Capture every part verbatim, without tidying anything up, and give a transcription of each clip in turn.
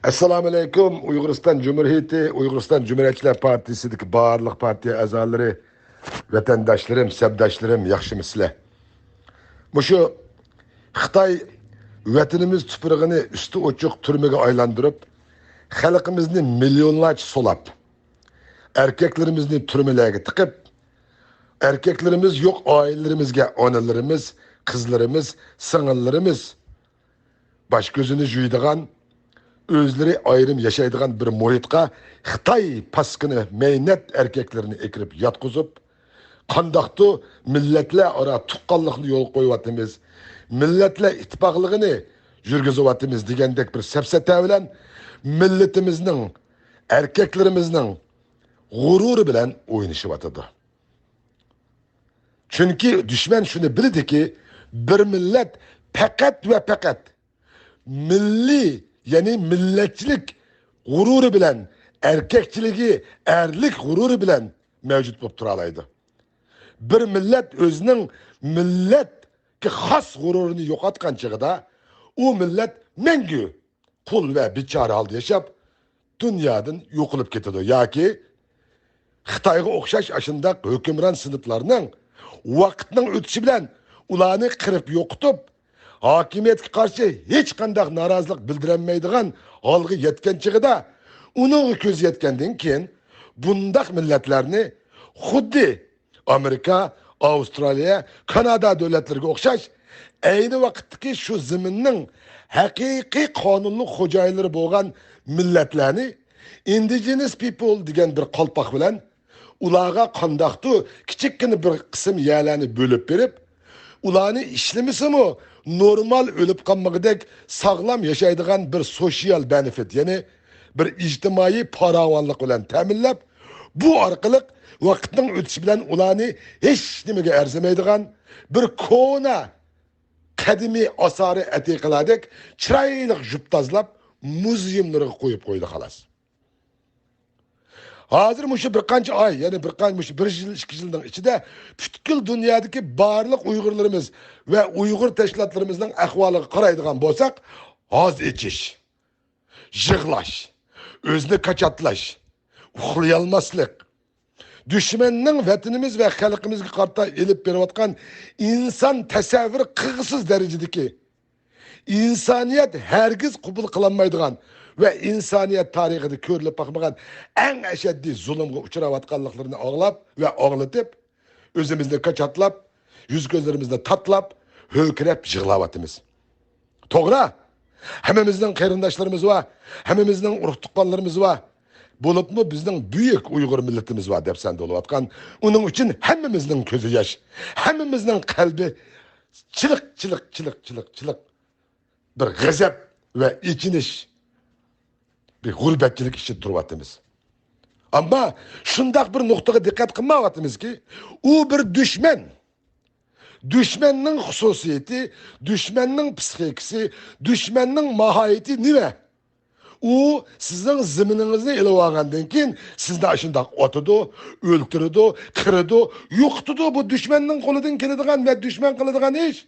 ئەسسالامۇئەلەيكۇم، ئۇيغۇرىستان جۇمھۇرىيىتى، ئۇيغۇرىستان جۇمھۇرىيەتچىلەر پارتىيىسىدىكى بارلىق پارتىيە ئەزالىرى، ۋەتەنداشلىرىم، سەپداشلىرىم، ياخشىمۇسىلەر؟ مۇشۇ خىتاي ۋەتىنىمىز تۇپرىقىنى ئۈستى ئوچۇق تۈرمىگە ئايلاندۇرۇپ، خەلقىمىزنى مىليونلارچە سولاپ، ئەركەكلىرىمىزنى تۈرمىلەرگە تىقىپ، ئەركەكلىرىمىز يوق ئائىلىلىرىمىزگە ئانىلىرىمىز، قىزلىرىمىز، سىڭىللىرىمىز باش كۆزىنى جۇيىدىغان، ئۆزلىرى ئايرىم ياشايدىغان بىر مۇھىتقا خىتاي پاسكىنا مەينەت ئەركەكلىرىنى ئەكىرىپ ياتقۇزۇپ، قانداقتۇ مىللەتلەر ئارا تۇغقانلىقنى يولغا قويۇۋاتىمىز، مىللەتلەر ئىتتىپاقلىقىنى يۈرگۈزۈۋاتىمىز دېگەندەك بىر سەپسەتە بىلەن مىللىتىمىزنىڭ، ئەركەكلىرىمىزنىڭ غۇرۇرى بىلەن ئوينىشىۋاتىدۇ. چۈنكى دۈشمەن شۇنى بىلىدىكى، بىر مىللەت پەقەت ۋە پەقەت مىللىي، يەنى مىللەتچىلىك غۇرۇرى بىلەن، ئەركەكچىلىكى، ئەرلىك غۇرۇرى بىلەن مەۋجۇت بولۇپ تۇرالايدۇ. بىر مىللەت ئۆزىنىڭ مىللەتكە خاس غۇرۇرىنى يوقاتقان چېغىدا، ئۇ مىللەت مەڭگۈ قۇل ۋە بىچارە ھالدا ياشاپ، دۇنيادىن يوقىلىپ كېتىدۇ ياكى خىتايغا ئوخشاش ئاشۇنداق ھۆكۈمران سىنىپلارنىڭ ۋاقىتنىڭ ئۆتۈشى بىلەن ئۇلارنى قىرىپ يوقىتىپ، ھاكىمىيەتكە قارشى ھېچقانداق نارازىلىق بىلدۈرەلمەيدىغان ھالغا يەتكەن چېغىدا، ئۇنىڭغا كۆزى يەتكەندىن كېيىن، بۇنداق مىللەتلەرنى خۇددى ئامېرىكا، ئاۋسترالىيە، كانادا دۆلەتلىرىگە ئوخشاش، ئەينى ۋاقىتتىكى شۇ زېمىننىڭ ھەقىقىي قانۇنلۇق خوجايىنلىرى بولغان مىللەتلەرنى indigenous people دېگەن بىر قالپاق بىلەن ئۇلارغا قانداقتۇ كىچىككىنە بىر قىسىم يەرلەرنى بۆلۈپ بېرىپ، ئۇلارنى ئىشلىمىسىمۇ نورمال ئۆلۈپ قالمىغۇدەك ساغلام ياشايدىغان بىر سوشىيال بەنىفىت، يەنى بىر ئىجتىمائىي پاراۋانلىق بىلەن تەمىنلەپ، بۇ ئارقىلىق ۋاقىتنىڭ ئۆتۈشى بىلەن ئۇلارنى ھېچ نېمىگە ئەرزىمەيدىغان بىر كونا قەدىمىي ئاسارە ئەتىقىلاردەك چىرايلىق يۇيۇپ تازىلاپ، مۇزېيۇملىرىغا قويۇپ قويدى، خالاس. ھازىر مۇشۇ بىر قانچە ئاي، يەنى بىر قانچە، مۇشۇ بىر يىل، ئىككى يىلنىڭ ئىچىدە پۈتكۈل دۇنيادىكى بارلىق ئۇيغۇرلىرىمىز ۋە ئۇيغۇر تەشكىلاتلىرىمىزنىڭ ئەھۋالىغا قارايدىغان بولساق، ھاز ئېچىش، يىغلاش، ئۆزىنى كاچاتلاش، ئۇخلىيالماسلىق، دۈشمەننىڭ ۋەتىنىمىز ۋە خەلقىمىزگە قارىتا ئېلىپ بېرىۋاتقان ئىنسان تەسەۋۋۇرى قىلغۇسىز دەرىجىدىكى، ئىنسانىيەت ھەرگىز قوبۇل قىلالمايدىغان ۋە ئىنسانىيەت تارىخىدا كۆرۈلۈپ باقمىغان ئەڭ ئەشەددىي زۇلۇمغا ئۇچراۋاتقانلىقلىرىنى ئاڭلاپ ۋە ئاڭلىتىپ، ئۆزىمىزنى كاچاتلاپ، يۈز-كۆزلىرىمىزنى تاتلاپ، ھۆركىرەپ يىغلاۋاتىمىز. توغرا، ھەممىمىزنىڭ قېرىنداشلىرىمىز بار، ھەممىمىزنىڭ ئۇرۇق-تۇغقانلىرىمىز بار. بولۇپمۇ بىزنىڭ بۈيۈك ئۇيغۇر مىللىتىمىز بار دەپسەندە بولۇۋاتقان. ئۇنىڭ ئۈچۈن ھەممىمىزنىڭ كۆزى ياش، ھەممىمىزنىڭ قەلبى چىلىق، چىلىق، چىلىق، چىلىق، چىلىق. بىر غەزەپ ۋە ئېچىنىش، بىر غۇربەتچىلىك ئىچىدە تۇرۇۋاتىمىز. ئەمما شۇنداق بىر نۇقتىغا دىققەت قىلمايۋاتىمىزكى، ئۇ بىر دۈشمەن. دۈشمەننىڭ خۇسۇسىيىتى، دۈشمەننىڭ پىسخىكىسى، دۈشمەننىڭ ماھىيىتى نېمە؟ ئۇ سىزنىڭ زېمىنىڭىزنى ئېلىۋالغاندىن كېيىن، سىزنى ئاشۇنداق ئاتىدۇ، ئۆلتۈرىدۇ، قىرىدۇ، يوقىتىدۇ. بۇ دۈشمەننىڭ قولىدىن كېلىدىغان ۋە دۈشمەن قىلىدىغان ئىش.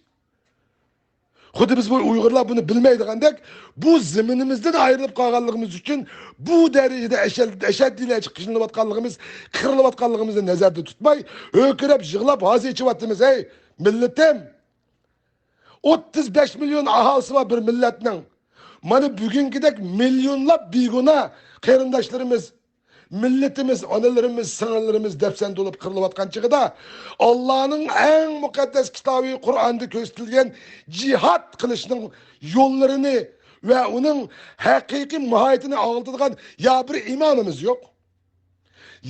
خۇددى بىز بۇ ئۇيغۇرلار بۇنى بىلمەيدىغاندەك، بۇ زېمىنىمىزدىن ئايرىلىپ قالغانلىقىمىز ئۈچۈن بۇ دەرىجىدە ئەشەد-، ئەشەددىيلەرچە قىينىلىۋاتقانلىقىمىز، قىرىلىۋاتقانلىقىمىزنى نەزەردە تۇتماي، ھۆركىرەپ يىغلاپ ھازا ئېچىۋاتىمىز. ھەي، مىللىتىم! ئوتتۇز بەش مىليون ئاھالىسى بار بىر مىللەتنىڭ. مانا بۈگۈنكىدەك مىليونلاپ بىگۇناھ قېرىنداشلىرىمىز، مىللىتىمىز، ئانىلىرىمىز، سىڭىللىرىمىز دەپسەندە بولۇپ قىرىلىۋاتقان چېغىدا، ئاللانىڭ ئەڭ مۇقەددەس كىتابى قۇرئاندا كۆرسىتىلگەن جىھاد قىلىشنىڭ يوللىرىنى ۋە ئۇنىڭ ھەقىقىي ماھىيىتىنى ئاڭلىتىدىغان يا بىر ئىمامىمىز يوق.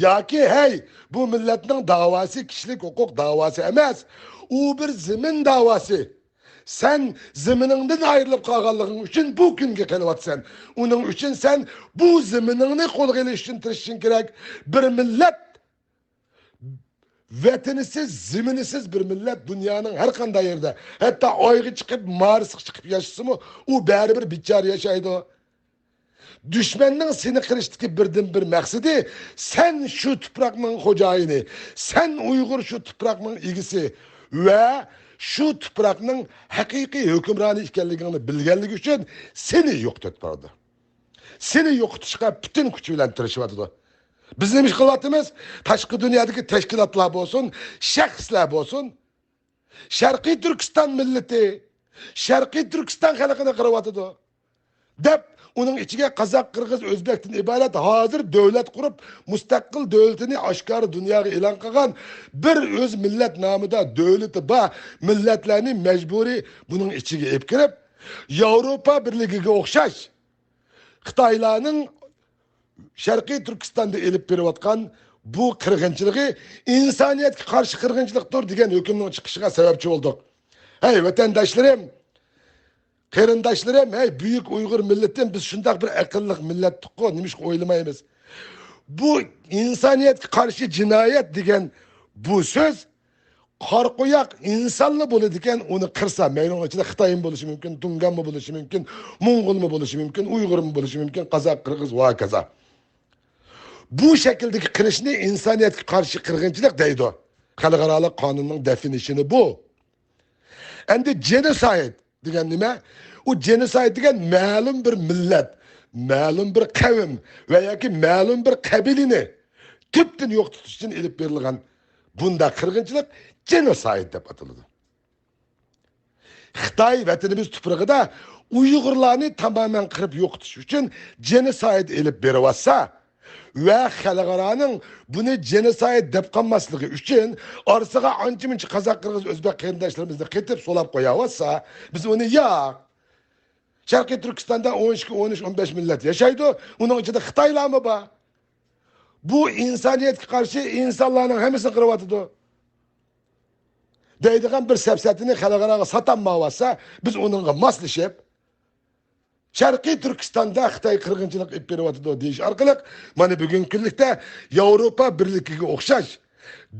ياكى، ھەي، بۇ مىللەتنىڭ داۋاسى كىشىلىك ھوقۇق داۋاسى ئەمەس، ئۇ بىر زېمىن داۋاسى. سەن زېمىنىڭدىن ئايرىلىپ قالغانلىقىڭ ئۈچۈن بۇ كۈنگە قېلىۋاتىسەن. ئۇنىڭ ئۈچۈن سەن بۇ زېمىنىڭنى قولغا ئېلىش ئۈچۈن تىرىشىشىڭ كېرەك. بىر مىللەت، ۋەتىنىسىز، زېمىنىسىز بىر مىللەت دۇنيانىڭ ھەر قانداق يېرىدە، ھەتتا ئايغا چىقىپ، مارسقا چىقىپ ياشىسىمۇ، ئۇ بەرىبىر بىچارە ياشايدۇ. دۈشمەننىڭ سېنى قىرىشتىكى بىردىنبىر مەقسىتى، سەن شۇ تۇپراقنىڭ خوجايىنى، سەن ئۇيغۇر شۇ تۇپراقنىڭ ئىگىسى ۋە شۇ تۇپراقنىڭ ھەقىقىي ھۆكۈمرانى ئىكەنلىكىڭنى بىلگەنلىكى ئۈچۈن سېنى يوقىتىپ بارىدۇ. سېنى يوقىتىشقا پۈتۈن كۈچى بىلەن تىرىشىۋاتىدۇ. بىز نېمە ئىش قىلىۋاتىمىز؟ تاشقى دۇنيادىكى تەشكىلاتلار بولسۇن، شەخسلەر بولسۇن، شەرقىي تۈركىستان مىللىتى، شەرقىي تۈركىستان خەلقىنى قىرىۋاتىدۇ، دەپ، ئۇنىڭ ئىچىگە قازاق، قىرغىز، ئۆزبەكتىن ئىبارەت ھازىر دۆلەت قۇرۇپ، مۇستەقىل دۆلىتىنى ئاشكارا دۇنياغا ئېلان قىلغان بىر ئۆز مىللەت نامىدا دۆلىتى بار مىللەتلەرنى مەجبۇرىي بۇنىڭ ئىچىگە ئېلىپ كىرىپ، ياۋروپا بىرلىكىگە ئوخشاش خىتايلارنىڭ شەرقىي تۈركىستاندا ئېلىپ بېرىۋاتقان بۇ قىرغىنچىلىقى ئىنسانىيەتكە قارشى قىرغىنچىلىقتۇر دېگەن ھۆكۈمنىڭ چىقىشىغا سەۋەبچى بولدۇق. ھەي، ۋەتەنداشلىرىم، قېرىنداشلىرىم، ھەي، بۈيۈك ئۇيغۇر مىللىتىم، بىز شۇنداق بىر ئەقىللىق مىللەتتۇققۇ، نېمىشقا ئويلىمايمىز؟ بۇ ئىنسانىيەتكە قارشى جىنايەت دېگەن بۇ سۆز قارا قوياق ئىنسانلا بولىدىكەن، ئۇنى قىرسا، مەيلى ئۇنىڭ ئىچىدە خىتايمۇ بولۇشى مۇمكىن، تۇڭگانمۇ بولۇشى مۇمكىن، موڭغۇلمۇ بولۇشى مۇمكىن، ئۇيغۇرمۇ بولۇشى مۇمكىن، قازاق، قىرغىز ۋە ھاكازا. بۇ شەكىلدىكى قىرىشنى ئىنسانىيەتكە قارشى قىرغىنچىلىق دەيدۇ. خەلقئارالىق قانۇننىڭ دېفىنىشنى بۇ. ئەمدى جېنوسايد دېگەن نېمە؟ ئۇ جېنوسايد دېگەن مەلۇم بىر مىللەت، مەلۇم بىر قەۋم ۋە ياكى مەلۇم بىر قەبىلىنى تۈپتىن يوقىتىش ئۈچۈن ئېلىپ بېرىلغان بۇنداق قىرغىنچىلىق جېنوسايد دەپ ئاتىلىدۇ. خىتاي ۋەتىنىمىز تۇپرىقىدا ئۇيغۇرلارنى تامامەن قىرىپ يوقىتىش ئۈچۈن جېنوسايد ئېلىپ بېرىۋاتسا ۋە خەلقئارانىڭ بۇنى جېنوسايد دەپ قالماسلىقى ئۈچۈن ئارىسىغا ئانچە-مۇنچە قازاق، قىرغىز، ئۆزبەك قېرىنداشلىرىمىزنى قېتىپ سولاپ قوياۋاتسا، بىز ئۇنى ياق. شەرقىي تۈركىستاندا ئون ئىككى، ئون ئۈچ، ئون بەش مىللەت ياشايدۇ، ئۇنىڭ ئىچىدە خىتايلارمۇ بار. بۇ ئىنسانىيەتكە قارشى، ئىنسانلارنىڭ ھەممىسىنى قىرىۋاتىدۇ دەيدىغان بىر سەپسەتىنى خەلقئاراغا ساتالمايۋاتسا، بىز ئۇنىڭغا ماسلىشىپ، شەرقىي تۈركىستاندا خىتاي قىرغىنچىلىق ئېلىپ بېرىۋاتىدۇ دېيىش ئارقىلىق، مانا بۈگۈنكى كۈنلۈكتە ياۋروپا بىرلىكىگە ئوخشاش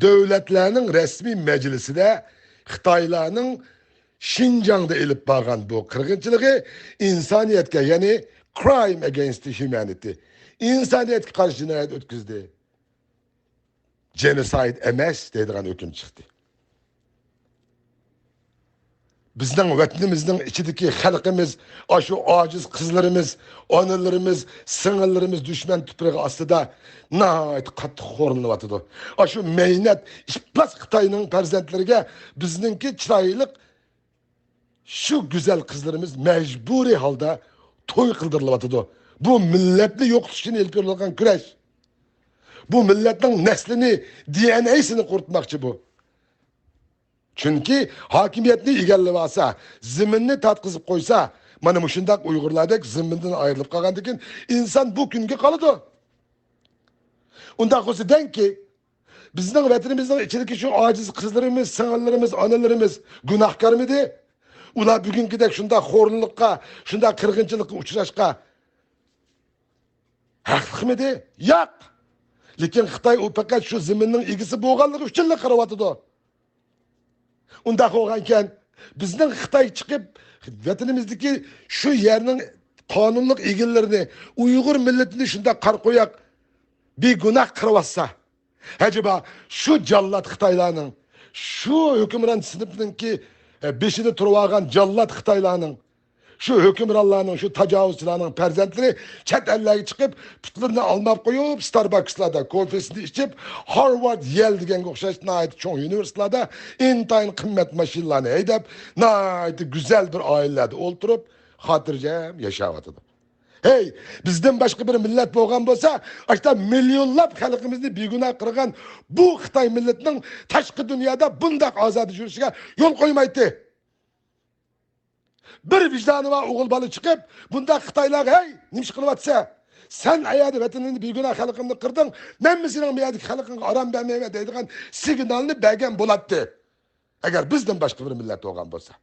دۆلەتلەرنىڭ رەسمىي مەجلىسىدە خىتايلارنىڭ شىنجاڭدا ئېلىپ بارغان بۇ قىرغىنچىلىقى ئىنسانىيەتكە، يەنى crime against humanity، ئىنسانىيەتكە قارشى جىنايەت ئۆتكۈزدى. جېنوسايد ئەمەس دەيدىغان ھۆكۈم چىقتى. بىزنىڭ ۋەتىنىمىزنىڭ ئىچىدىكى خەلقىمىز، ئاشۇ ئاجىز قىزلىرىمىز، ئانىلىرىمىز، سىڭىللىرىمىز دۈشمەن تۇپرىقى ئاستىدا ناھايىتى قاتتىق خورلىنىۋاتىدۇ. ئاشۇ مەينەت، ئىپلاس خىتاينىڭ پەرزەنتلىرىگە بىزنىڭكى چىرايلىق شۇ گۈزەل قىزلىرىمىز مەجبۇرىي ھالدا توي قىلدۇرۇلۇۋاتىدۇ. بۇ مىللەتنى يوقىتىش ئۈچۈن ئېلىپ بېرىلىۋاتقان كۈرەش. بۇ مىللەتنىڭ نەسلىنى، دى ئېن ئەيسىنى قۇرۇتماقچى بۇ. چۈنكى ھاكىمىيەتنى ئىگىلىۋالسا، زېمىننى تارتقۇزۇپ قويسا، مانا مۇشۇنداق ئۇيغۇرلاردەك زېمىندىن ئايرىلىپ قالغاندىن كېيىن ئىنسان بۇ كۈنگە قالىدۇ. ئۇنداق بولسا دەڭكى، بىزنىڭ ۋەتىنىمىزنىڭ ئىچىدىكى شۇ ئاجىز قىزلىرىمىز، سىڭىللىرىمىز، ئانىلىرىمىز گۇناھكارمىدى؟ ئۇلار بۈگۈنكىدەك شۇنداق خورلۇققا، شۇنداق قىرغىنچىلىققا ئۇچراشقا ھەقلىقمىدى؟ ياق. لېكىن خىتاي ئۇ پەقەت شۇ زېمىننىڭ ئىگىسى بولغانلىقى ئۈچۈنلا قىرىۋاتىدۇ. ئۇنداق بولغانكەن، بىزنىڭ خىتاي چىقىپ، ۋەتىنىمىزدىكى شۇ يەرنىڭ قانۇنلۇق ئىگىلىرىنى، ئۇيغۇر مىللىتىنى شۇنداق قارا قوياق بىگۇناھ قىرىۋاتسا، ئەجەبا شۇ جاللات خىتايلارنىڭ، شۇ ھۆكۈمران سىنىپنىڭكى، ئە، بېشىدا تۇرۇۋالغان جاللات خىتايلارنىڭ، شۇ ھۆكۈمرانلارنىڭ، شۇ تاجاۋۇزچىلارنىڭ پەرزەنتلىرى چەت ئەللەرگە چىقىپ، پۇتلىرىنى ئالماپ قويۇپ، ستارباكسلاردا كوفېسىنى ئىچىپ، ھارۋارد، يېل دېگەنگە ئوخشاش ناھايىتى چوڭ ئۇنىۋېرسىتېتلاردا ئىنتايىن قىممەت ماشىنىلارنى ھەيدەپ، ناھايىتى گۈزەل بىر ئائىلىلەردە ئولتۇرۇپ، خاتىرجەم ياشاۋاتىدۇ. ھەي، بىزدىن باشقا بىر مىللەت بولغان بولسا، ئاشتا مىليونلاپ خەلقىمىزنى بىگۇناھ قىلغان بۇ خىتاي مىللىتىنىڭ تاشقى دۇنيادا بۇنداق ئازادە يۈرۈشىگە يول قويمايتتى. بىر ۋىجدانى بار ئوغۇل بالا چىقىپ، بۇنداق خىتايلارغا، ھەي، نېمە ئىش قىلىۋاتىسەن؟ سەن ئەيەردە ۋەتىنىڭنى بىگۇناھ خەلقىمنى قىردىڭ، مەنمۇ سېنىڭ بۇ يەردىكى خەلقىڭگە ئارام بەرمەيمەن دەيدىغان سىگنالنى بەرگەن بولاتتى. ئەگەر بىزدىن باشقا بىر مىللەت بولغان بولسا.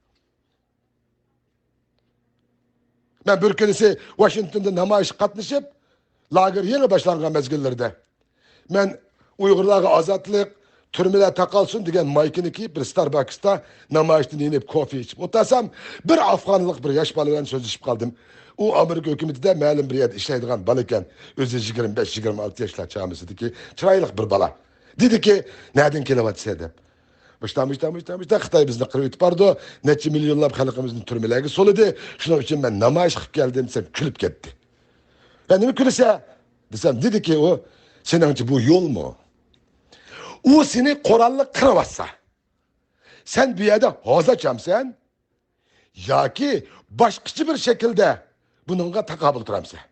مەن بىر كۈنىسى ۋاشىنگتوندا نامايىشقا قاتنىشىپ، لاگېر يېڭى باشلانغان مەزگىللىرىدە، مەن ئۇيغۇرلارغا ئازادلىق، تۈرمىلەر تاقالسۇن دېگەن مايكىنى كىيىپ، بىر ستارباكستا نامايىشتىن يېنىپ كوفې ئىچىپ ئولتۇرسام، بىر ئافغانلىق بىر ياش بالا بىلەن سۆزلىشىپ قالدىم. ئۇ ئامېرىكا ھۆكۈمىتىدە مەلۇم بىر يەردە ئىشلەيدىغان بالا ئىكەن. ئۆزى يىگىرمە بەش، يىگىرمە ئالتە ياشلار چامىسىدىكى چىرايلىق بىر بالا. دېدىكى، نەدىن كېلىۋاتىسەن دەپ. مۇشتا، مۇشتا، مۇشتا، مۇشتا، خىتاي بىزنى قىرىپ ئۆتۈپ بارىدۇ، نەچچە مىليونلاپ خەلقىمىزنى تۈرمىلەرگە سولىدى، شۇنىڭ ئۈچۈن مەن نامايىش قىلىپ كەلدىم دېسەم، كۈلۈپ كەتتى. مەن نېمە كۈلىسە؟ دېسەم، دېدىكى ئۇ، سېنىڭچە بۇ يولمۇ؟ ئۇ سېنى قوراللىق قىرىۋاتسا، سەن بۇ يەردە ھازا چامسەن ياكى باشقىچە بىر شەكىلدە بۇنىڭغا تاقابىل تۇرامسەن؟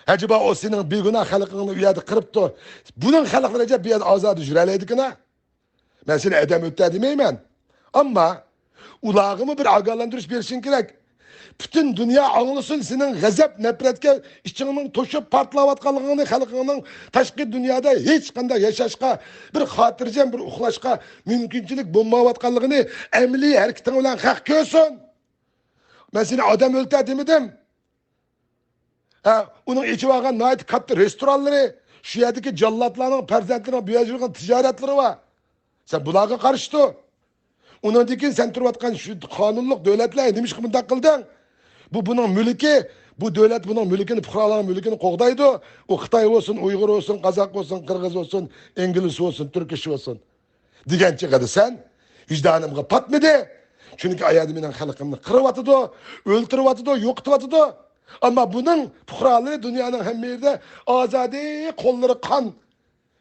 ئەجەبا ئۇ سېنىڭ بىگۇناھ خەلقىڭنى ئۇ يەردە قىرىپتۇ، بۇنىڭ خەلقلىرى ئەجەب بۇ يەردە ئازادە يۈرەلەيدىكىنا؟ مەن سېنى ئادەم ئۆلتۈر دېمەيمەن. ئەمما ئۇلارغىمۇ بىر ئاگاھلاندۇرۇش بېرىشىڭ كېرەك. پۈتۈن دۇنيا ئاڭلىسۇن سېنىڭ غەزەپ، نەپرەتكە ئىچىڭنىڭ توشۇپ پارتلاۋاتقانلىقىڭنى، خەلقىڭنىڭ تاشقى دۇنيادا ھېچقانداق ياشاشقا، بىر خاتىرجەم بىر ئۇخلاشقا مۇمكىنچىلىك بولمايۋاتقانلىقىنى ئەمەلىي ھەرىكىتىڭ بىلەن خەق كۆرسۇن. مەن سېنى ئادەم ئۆلتۈر دېمىدىم. ھە، ئۇنىڭ ئېچىۋالغان ناھايىتى كاتتا رېستورانلىرى، شۇ يەردىكى جاللاتلارنىڭ پەرزەنتلىرىنىڭ بۇ يەردە يۈرگەن تىجارەتلىرى بار. سەن بۇلارغا قارشى تۇر. ئۇنىڭدىن كېيىن سەن تۇرۇۋاتقان شۇ قانۇنلۇق دۆلەتلەر نېمىشقا بۇنداق قىلدىڭ؟ بۇ بۇنىڭ مۈلكى، بۇ دۆلەت بۇنىڭ مۈلكىنى، پۇقرالارنىڭ مۈلكىنى قوغدايدۇ. ئۇ خىتاي بولسۇن، ئۇيغۇر بولسۇن، قازاق بولسۇن، قىرغىز بولسۇن، ئىنگلىز بولسۇن، تۈركىش بولسۇن. دېگەن چېغىدا سەن ۋىجدانىمغا پاتمىدى. چۈنكى ئايەردە مېنىڭ خەلقىمنى قىرىۋاتىدۇ، ئۆلتۈرۈۋاتىدۇ، يوقىتىۋاتىدۇ. ئەمما بۇنىڭ پۇقرالىرى دۇنيانىڭ ھەممە يېرىدە ئازادە، قوللىرى قان،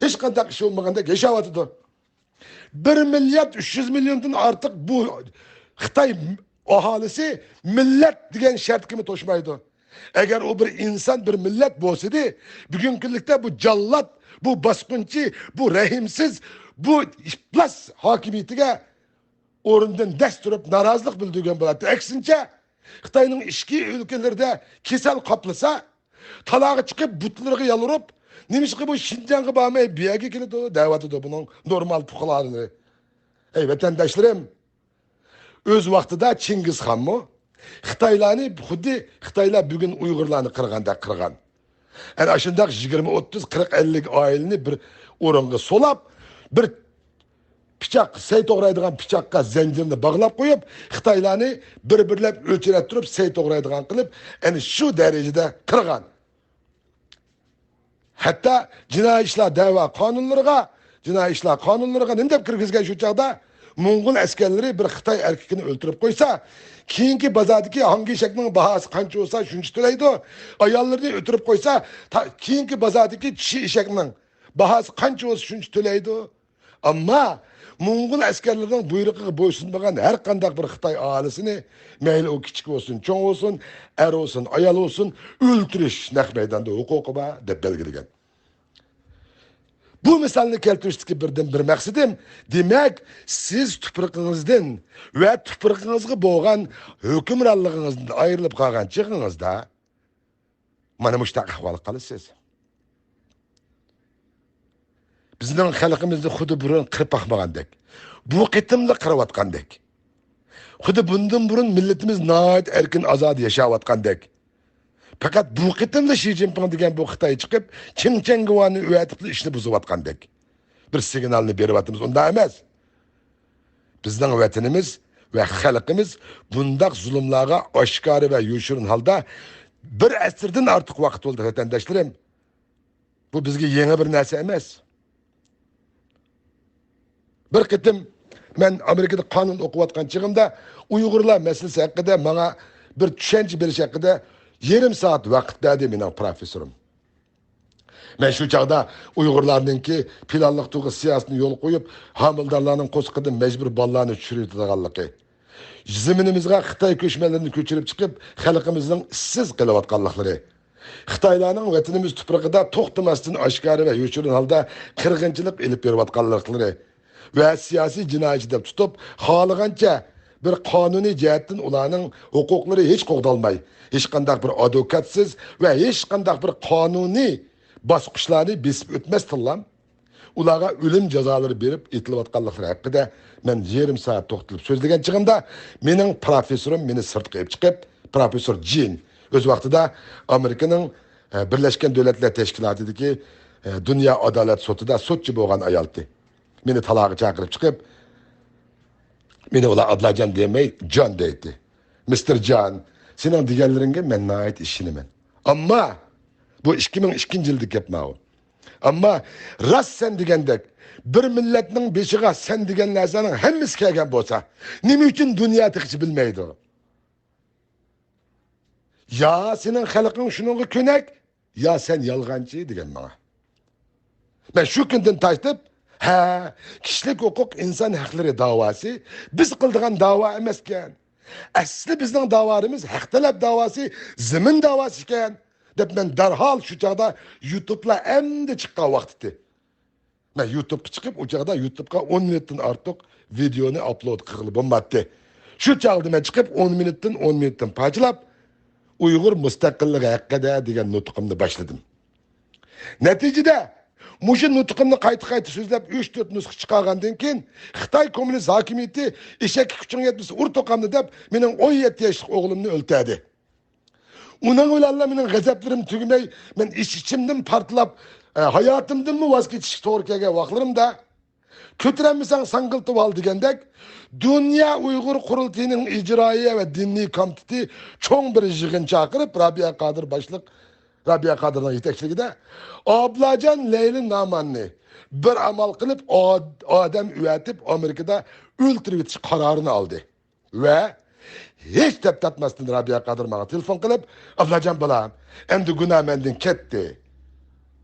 ھېچقانداق ئىش بولمىغاندەك ياشاۋاتىدۇ. بىر مىليارد ئۈچ يۈز مىليوندىن ئارتۇق بۇ خىتاي ئاھالىسى مىللەت دېگەن شەرتكىمۇ توشمايدۇ. ئەگەر ئۇ بىر ئىنسان، بىر مىللەت بولسىدى، بۈگۈنكى كۈنلۈكتە بۇ جاللات، بۇ باسقۇنچى، بۇ رەھىمسىز، بۇ ئىپلاس ھاكىمىيىتىگە ئورنىدىن دەس تۇرۇپ نارازىلىق بىلدۈرگەن بولاتتى. ئەكسىنچە، خىتاينىڭ ئىچكى ئۆلكىلىرىدە كېسەل قاپلىسا، تالاغا چىقىپ، بۇتلىرىغا يالۋۇرۇپ، نېمىشقا بۇ شىنجاڭغا بارماي، بۇ يەرگە كېلىدۇ، دەۋاتىدۇ بۇنىڭ نورمال پۇقرالىرى. ئەي ۋەتەنداشلىرىم، ئۆز ۋاقتىدا چىڭگىزخانمۇ خىتايلارنى خۇددى خىتايلار بۈگۈن ئۇيغۇرلارنى قىرغاندەك قىرغان. ئەنە ئاشۇنداق يىگىرمە، ئوتتۇز، قىرىق، ئەللىك ئائىلىنى بىر ئورۇنغا سولاپ، بىر پىچاق، سەي توغرايدىغان پىچاققا زەنجىرنى باغلاپ قويۇپ، خىتايلارنى بىر-بىرلەپ ئۆلچىرەتتۈرۈپ، سەي توغرايدىغان قىلىپ، ئەنە شۇ دەرىجىدە قىرغان. ھەتتا جىنايى ئىشلار دەۋا قانۇنلىرىغا، جىنايى ئىشلار قانۇنلىرىغا نېمە دەپ كىرگۈزگەن شۇ چاغدا؟ موڭغۇل ئەسكەرلىرى بىر خىتاي ئەركىكىنى ئۆلتۈرۈپ قويسا، كېيىنكى بازاردىكى ھاڭگى ئېشەكنىڭ باھاسى قانچە بولسا شۇنچە تۆلەيدۇ. ئاياللىرىنى ئۆلتۈرۈپ قويسا، تا-، كېيىنكى بازاردىكى چىشى ئېشەكنىڭ باھاسى قانچە بولسا شۇنچە تۆلەيدۇ. ئەمما موڭغۇل ئەسكەرلىرىنىڭ بۇيرۇقىغا بويسۇنمىغان ھەر قانداق بىر خىتاي ئاھالىسىنى، مەيلى ئۇ كىچىك بولسۇن، چوڭ بولسۇن، ئەر بولسۇن، ئايال بولسۇن، ئۆلتۈرۈش نەق مەيداندا ھوقۇقى بار، دەپ بەلگىلىگەن. بۇ مىسالنى كەلتۈرۈشتىكى بىردىن بىر مەقسىتىم، دېمەك، سىز تۇپرىقىڭىزدىن ۋە تۇپرىقىڭىزغا بولغان ھۆكۈمرانلىقىڭىزدىن ئايرىلىپ قالغان چېغىڭىزدا، مانا مۇشۇنداق ئەھۋالغا قالىسىز. بىزنىڭ خەلقىمىزنى خۇددى بۇرۇن قىرىپ باقمىغاندەك، بۇ قېتىملا قىرىۋاتقاندەك، خۇددى بۇندىن بۇرۇن مىللىتىمىز ناھايىتى ئەركىن ئازادە ياشاۋاتقاندەك، پەقەت بۇ قېتىملا شى جىنپىڭ دېگەن بۇ خىتاي چىقىپ، چىڭ چەڭگىۋانى ئەۋەتىپلا ئىشنى بۇزۇۋاتقاندەك بىر سىگنالنى بېرىۋاتىمىز، ئۇنداق ئەمەس. بىزنىڭ ۋەتىنىمىز ۋە خەلقىمىز بۇنداق زۇلۇملارغا ئاشكارا ۋە يوشۇرۇن ھالدا بىر ئەسىردىن ئارتۇق ۋاقىت بولدى، ۋەتەنداشلىرىم. بۇ بىزگە يېڭى بىر نەرسە ئەمەس. بىر قېتىم مەن ئامېرىكىدا قانۇن ئوقۇۋاتقان چېغىمدا ئۇيغۇرلار مەسىلىسى ھەققىدە ماڭا بىر چۈشەنچە بېرىش ھەققىدە يېرىم سائەت ۋاقىت بەردى مېنىڭ پروفېسسورۇم. مەن شۇ چاغدا ئۇيغۇرلارنىڭكى پىلانلىق تۇغۇت سىياسىتىنى يولغا قويۇپ، ھامىلىدارلارنىڭ قورسىقىدىن مەجبۇرىي بالىلارنى چۈشۈرۈۋېتىدىغانلىقى، زېمىنىمىزغا خىتاي كۆچمەنلىرىنى كۆچۈرۈپ چىقىپ، خەلقىمىزنىڭ ئىشسىز قېلىۋاتقانلىقلىرى، خىتايلارنىڭ ۋەتىنىمىز تۇپرىقىدا توختىماستىن ئاشكارا ۋە يوشۇرۇن ھالدا قىرغىنچىلىق ئېلىپ بېرىۋاتقانلىقلىرى ۋە سىياسىي جىنايەتچى دەپ تۇتۇپ، خالىغانچە بىر قانۇنىي جەھەتتىن ئۇلارنىڭ ھوقۇقلىرى ھېچ قوغدالماي، ھېچقانداق بىر ئادۋوكاتسىز ۋە ھېچقانداق بىر قانۇنىي باسقۇچلارنى بېسىپ ئۆتمەستىنلا، ئۇلارغا ئۆلۈم جازالىرى بېرىپ ئېتىلىۋاتقانلىقلىرى ھەققىدە مەن يېرىم سائەت توختىلىپ سۆزلىگەن چېغىمدا، مېنىڭ پروفېسسورۇم مېنى سىرتقا ئېلىپ چىقىپ، پروفېسسور جىن، ئۆز ۋاقتىدا ئامېرىكىنىڭ، ئە، بىرلەشكەن دۆلەتلەر تەشكىلاتىدىكى، ئە، دۇنيا ئادالەت سوتىدا سوتچى بولغان ئايالتى. مېنى تالاغا چاقىرىپ چىقىپ، مېنى ئۇلار ئابلاجان دېمەي، جان دەيتتى. مىستېر جان، سېنىڭ دېگەنلىرىڭگە مەن ناھايىتى ئىشىنىمەن. ئەمما بۇ ئىككى مىڭ ئىككىنچى يىلدا گەپ ماۋۇ. ئەمما راست سەن دېگەندەك، بىر مىللەتنىڭ بېشىغا سەن دېگەن نەرسىنىڭ ھەممىسى كەلگەن بولسا، نېمە ئۈچۈن دۇنيا تېخىچە بىلمەيدۇ؟ يا سېنىڭ خەلقىڭ شۇنىڭغا كۆنەك، يا سەن يالغانچى دېگەن ماڭا. مەن شۇ كۈندىن تارتىپ، ھە، كىشىلىك ھوقۇق، ئىنسان ھەقلىرى داۋاسى بىز قىلىدىغان داۋا ئەمەسكەن. ئەسلى بىزنىڭ داۋالىرىمىز ھەق تەلەپ داۋاسى، زېمىن داۋاسى ئىكەن، دەپ مەن دەرھال شۇ چاغدا يۇتۇبلا ئەمدى چىققان ۋاقتىتى. مەن يۇتۇبقا چىقىپ، ئۇ چاغدا يۇتۇبقا ئون مىنۇتتىن ئارتۇق ۋىدېئونى ئاپلود قىلغىلى بولماتتى. شۇ چاغدا مەن چىقىپ، ئون مىنۇتتىن، ئون مىنۇتتىن پارچىلاپ، ئۇيغۇر مۇستەقىللىقى ھەققىدە دېگەن نۇتقۇمنى باشلىدىم. نەتىجىدە، مۇشۇ نۇتقۇمنى قايتا-قايتا سۆزلەپ، ئۈچ-تۆت نۇسخا چىقارغاندىن كېيىن، خىتاي كوممۇنىست ھاكىمىيىتى «ئېشەككە كۈچۈڭ يەتمىسە، ئۇر توقامنى» دەپ، مېنىڭ ئون يەتتە ياشلىق ئوغلۇمنى ئۆلتۈردى. ئۇنىڭ بىلەنلا مېنىڭ غەزەپلىرىم تۈگىمەي، مەن ئىچ-ئىچىمدىن پارتلاپ، ئە، ھاياتىمدىنمۇ ۋاز كېچىشكە توغرا كەلگەن ۋاقىتلىرىمدا، «كۆتۈرەلمىسەڭ، ساڭگىلىتىۋال» دېگەندەك، دۇنيا ئۇيغۇر قۇرۇلتىيىنىڭ ئىجرائىيە ۋە دىنىي كومىتېتى چوڭ بىر يىغىن چاقىرىپ، رابىيە قادىر باشلىق، رابىيە قادىرنىڭ يېتەكچىلىكىدە ئابلاجان لەيلى ناماننى بىر ئامال قىلىپ، ئاد-، ئادەم ئەۋەتىپ، ئامېرىكىدا ئۆلتۈرۈۋېتىش قارارىنى ئالدى. ۋە ھېچ دەپ تارتماستىن رابىيە قادىر ماڭا تېلېفون قىلىپ، «ئابلاجان بالام، ئەمدى گۇناھ مەندىن كەتتى.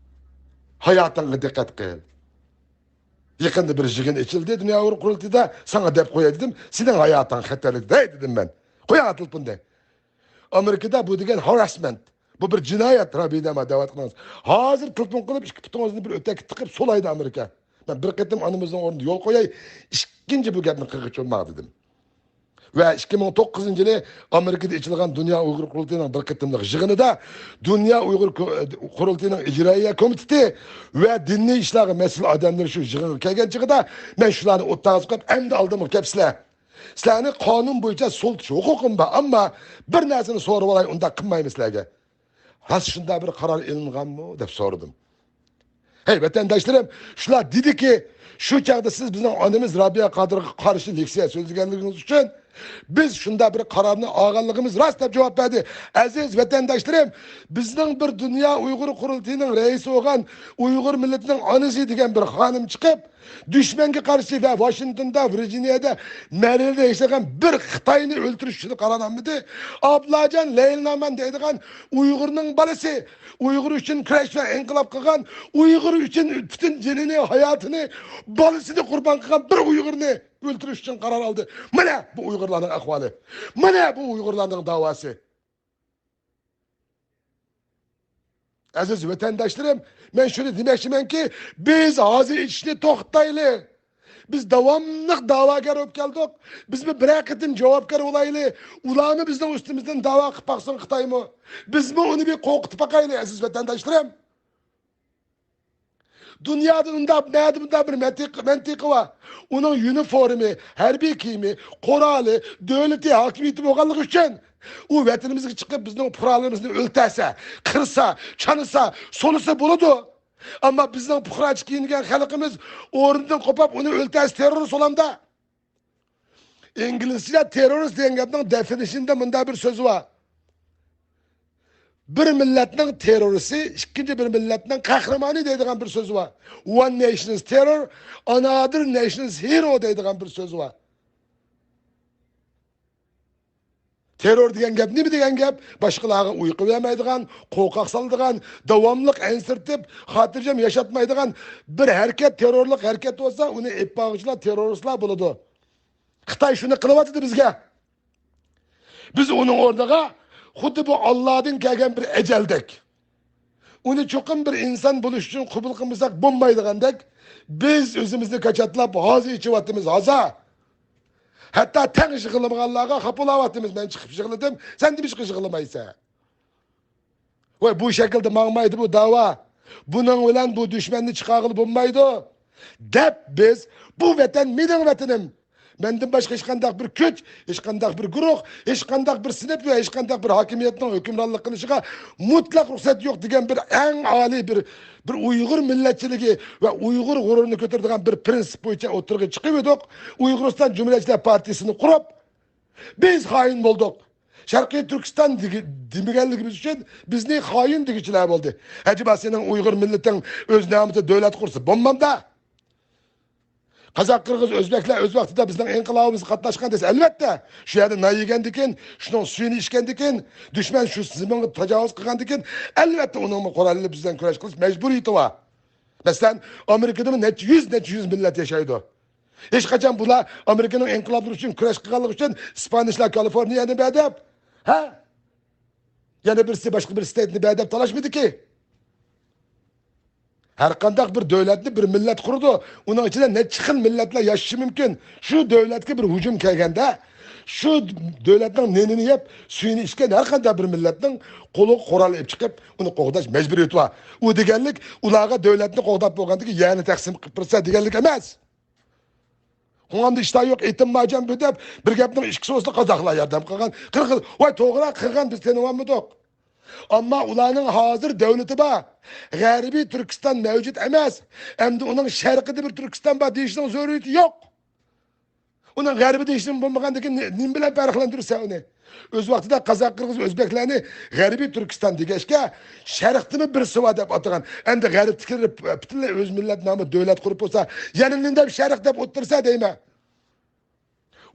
ھاياتىڭغا دىققەت قىل. يېقىندا بىر يىغىن ئېچىلدى دۇنيا ئۇيغۇر قۇرۇلتىيىدا، ساڭا دەپ قوياي» دېدىم. «سېنىڭ ھاياتىڭ خەتەرلىكتە» دېدىم مەن. «قويۇڭ تېلېفوننى.» ئامېرىكىدا بۇ دېگەن ھاراسمېنت. بۇ بىر جىنايەت، رابىيە دەۋاتقىنىڭىز. ھازىر تېلېفون قىلىپ، ئىككى پۇتىڭىزنى بىر ئۆتەككە تىقىپ سولايدۇ ئامېرىكا. مەن بىر قېتىم ئانىمىزنىڭ ئورنىدا يول قوياي، ئىككىنچى بۇ گەپنى قىلغۇچى بولماڭ دېدىم. ۋە ئىككى مىڭ توققۇزىنچى يىلى ئامېرىكىدا ئېچىلغان دۇنيا ئۇيغۇر قۇرۇلتىيىنىڭ بىر قېتىملىق يىغىنىدا دۇنيا ئۇيغۇر كو-، قۇرۇلتىيىنىڭ ئىجرائىيە كومىتېتى ۋە دىنىي ئىشلارغا مەسئۇل ئادەملىرى شۇ يىغىنغا كەلگەن چېغىدا، مەن شۇلارنى ئوتتۇرىغا قويۇپ، «ئەمدى ئالدىمغا كەپسىلەر. سىلەرنى قانۇن بويىچە سولىتىش ھوقۇقۇم بار، ئەمما بىر نەرسىنى سورىۋالاي، ئۇنداق قىلمايمەن سىلەرگە. راست شۇنداق بىر قارار ئېلىنغانمۇ؟» دەپ سورىدىم. ھەي، ۋەتەنداشلىرىم، شۇلار دېدىكى، شۇ چاغدا سىز بىزنىڭ ئانىمىز رابىيە قادىرغا قارشى لېكسىيە سۆزلىگەنلىكىڭىز ئۈچۈن، بىز شۇنداق بىر قارارنى ئالغانلىقىمىز راست، دەپ جاۋاب بەردى. ئەزىز ۋەتەنداشلىرىم، بىزنىڭ بىر دۇنيا ئۇيغۇر قۇرۇلتىيىنىڭ رەئىسى بولغان، ئۇيغۇر مىللىتىنىڭ ئانىسى دېگەن بىر خانىم چىقىپ، دۈشمەنگە قارشى ۋە ۋاشىنگتوندا، ۋىرجىنىيەدە، مەرىلىدە ياشىغان بىر خىتاينى ئۆلتۈرۈش ئۈچۈن قارار ئالمىدى. ئابلاجان لەيلى نامەن دەيدىغان ئۇيغۇرنىڭ بالىسى، ئۇيغۇر ئۈچۈن كۈرەش ۋە ئىنقىلاب قىلغان، ئۇيغۇر ئۈچۈن پۈتۈن جېنىنى، ھاياتىنى، بالىسىنى قۇربان قىلغان بىر ئۇيغۇرنى ئۆلتۈرۈش ئۈچۈن قارار ئالدى. مانا بۇ ئۇيغۇرلارنىڭ ئەھۋالى. مانا بۇ ئۇيغۇرلارنىڭ داۋاسى. ئەزىز ۋەتەنداشلىرىم، مەن شۇنى دېمەكچىمەنكى، بىز ھازا ئېچىشنى توختىتايلى. بىز داۋاملىق داۋاگەر بولۇپ كەلدۇق. بىزمۇ بىرەر قېتىم جاۋابكار بولايلى. ئۇلارمۇ بىزنىڭ ئۈستىمىزدىن داۋا قىلىپ باقسۇن، خىتايمۇ. بىزمۇ ئۇنى بىر قورقۇتۇپ باقايلى، ئەزىز ۋەتەنداشلىرىم. دۇنيادا ئۇنداق، نەدە بۇنداق بىر مەنتىق، مەنتىقە بار. ئۇنىڭ يۇنىفورمى، ھەربىي كىيىمى، قورالى، دۆلىتى، ھاكىمىيىتى بولغانلىقى ئۈچۈن ئۇ ۋەتىنىمىزگە چىقىپ بىزنىڭ پۇقرالىرىمىزنى ئۆلتۈرسە، قىرسا، چانىسا، سولىسا بولىدۇ. ئەمما بىزنىڭ پۇقراچە كىيىنگەن خەلقىمىز ئورنىدىن قوپاپ ئۇنى ئۆلتۈرسە تېررورىست بولامدا؟ ئىنگلىزچە تېررورىست دېگەن گەپنىڭ دېفىنىشنىدا مۇنداق بىر سۆز بار. بىر مىللەتنىڭ تېررورىستى ئىككىنچى بىر مىللەتنىڭ قەھرىمانى دەيدىغان بىر سۆز بار. One nation's terror, another nation's hero دەيدىغان بىر سۆز بار. تېررور دېگەن گەپ نېمە دېگەن گەپ؟ باشقىلارغا ئۇيقۇ بەرمەيدىغان، قورقاق سالىدىغان، داۋاملىق ئەنسىرىتىپ، خاتىرجەم ياشاتمايدىغان بىر ھەرىكەت، تېررورلۇق ھەرىكەت بولسا، ئۇنى ئېلىپ بارغۇچىلار تېررورىستلار بولىدۇ. خىتاي شۇنى قىلىۋاتىدۇ بىزگە. بىز ئۇنىڭ ئورنىغا خۇددى بۇ ئاللادىن كەلگەن بىر ئەجەلدەك، ئۇنى چوقۇم بىر ئىنسان بولۇش ئۈچۈن قوبۇل قىلمىساق بولمايدىغاندەك، بىز ئۆزىمىزنى كاچاتلاپ ھازا ئېچىۋاتىمىز، ھازا. ھەتتا تەڭ يىغلىمىغانلارغا خاپا بولاۋاتىمىز، مەن چىقىپ يىغلىدىم، سەن نېمىشقا يىغلىمايسەن؟ ۋاي، بۇ شەكىلدە ماڭمايدۇ بۇ داۋا. بۇنىڭ بىلەن بۇ دۈشمەننى چىقارغىلى بولمايدۇ، دەپ بىز، بۇ ۋەتەن مېنىڭ ۋەتىنىم، مەندىن باشقا ھېچقانداق بىر كۈچ، ھېچقانداق بىر گۇرۇھ، ھېچقانداق بىر سىنىپ ۋە ھېچقانداق بىر ھاكىمىيەتنىڭ ھۆكۈمرانلىق قىلىشىغا مۇتلەق رۇخسەت يوق دېگەن بىر ئەڭ ئالىي بىر، بىر ئۇيغۇر مىللەتچىلىكى ۋە ئۇيغۇر غۇرۇرىنى كۆتۈرىدىغان بىر پرىنسىپ بويىچە ئوتتۇرىغا چىقىۋىدۇق. ئۇيغۇرىستان جۇمھۇرىيەتچىلەر پارتىيىسىنى قۇرۇپ، بىز خائىن بولدۇق. شەرقىي تۈركىستان دېگى-، دېمىگەنلىكىمىز ئۈچۈن بىزنى خائىن دېگۈچىلەر بولدى. ئەجەبا سېنىڭ ئۇيغۇر مىللىتىڭ ئۆز نامىدا دۆلەت قۇرسا بولمامدا؟ قازاق، قىرغىز، ئۆزبەكلەر ئۆز ۋاقتىدا بىزنىڭ ئىنقىلابىمىزغا قاتناشقان دېسە، ئەلۋەتتە، شۇ يەردە نان يېگەندىكىن، شۇنىڭ سۈيىنى ئىچكەندىكىن، دۈشمەن شۇ زېمىنغا تاجاۋۇز قىلغاندىكىن، ئەلۋەتتە، ئۇنىڭمۇ قورالى بىلەن كۈرەش قىلىش مەجبۇرىيىتى بار. مەسىلەن، ئامېرىكىدىمۇ نەچچە يۈز، نەچچە يۈز مىللەت ياشايدۇ. ھېچقاچان بۇلار ئامېرىكىنىڭ ئىنقىلابلىرى ئۈچۈن كۈرەش قىلغانلىقى ئۈچۈن ئىسپانىيلار كالىفورنىيەنى بەر دەپ، ھە؟ يەنە بىرسى باشقا بىر ستېيتنى بەر دەپ تالاشمىدىكى. ھەر قانداق بىر دۆلەتنى بىر مىللەت قۇرىدۇ. ئۇنىڭ ئىچىدە نەچچە خىل مىللەتلەر ياشىشى مۇمكىن. شۇ دۆلەتكە بىر ھۇجۇم كەلگەندە، شۇ دۆلەتنىڭ نېنىنى يەپ، سۈيىنى ئىچكەن ھەر قانداق بىر مىللەتنىڭ قولىغا قورال ئېلىپ چىقىپ، ئۇنى قوغداش مەجبۇرىيىتى بار. ئۇ دېگەنلىك، ئۇلارغا دۆلەتنى قوغداپ بولغاندىن كېيىن يەرنى تەقسىم قىلىپ بېرىسەن دېگەنلىك ئەمەس. قوڭغاندا ئىشتا يوق، ئېتىم ماجان بۇ دەپ، بىر گەپنىڭ ئىككىسى بولسا، قازاقلار ياردەم قىلغان، قىرغىز، ۋاي، توغرا قىلغان، بىز تېنىۋالمىدۇق. ئەمما ئۇلارنىڭ ھازىر دۆلىتى بار. غەربىي تۈركىستان مەۋجۇت ئەمەس. ئەمدى ئۇنىڭ شەرقىدە بىر تۈركىستان بار دېيىشنىڭ زۆرۈرىيىتى يوق. ئۇنىڭ غەربىدە ھېچنېمە بولمىغاندىكىن نېمە بىلەن پەرقلەندۈرىسەن ئۇنى؟ ئۆز ۋاقتىدا قازاق، قىرغىز، ئۆزبەكلەرنى غەربىي تۈركىستان دېگەچكە، شەرقتىمۇ بىرسى بار دەپ ئاتىغان. ئەمدى غەربتىكىلەر پۈتۈنلەي ئۆز مىللەت نامى دۆلەت قۇرۇپ بولسا، يەنە نېمە دەپ شەرق دەپ ئولتۇرسا دەيمەن.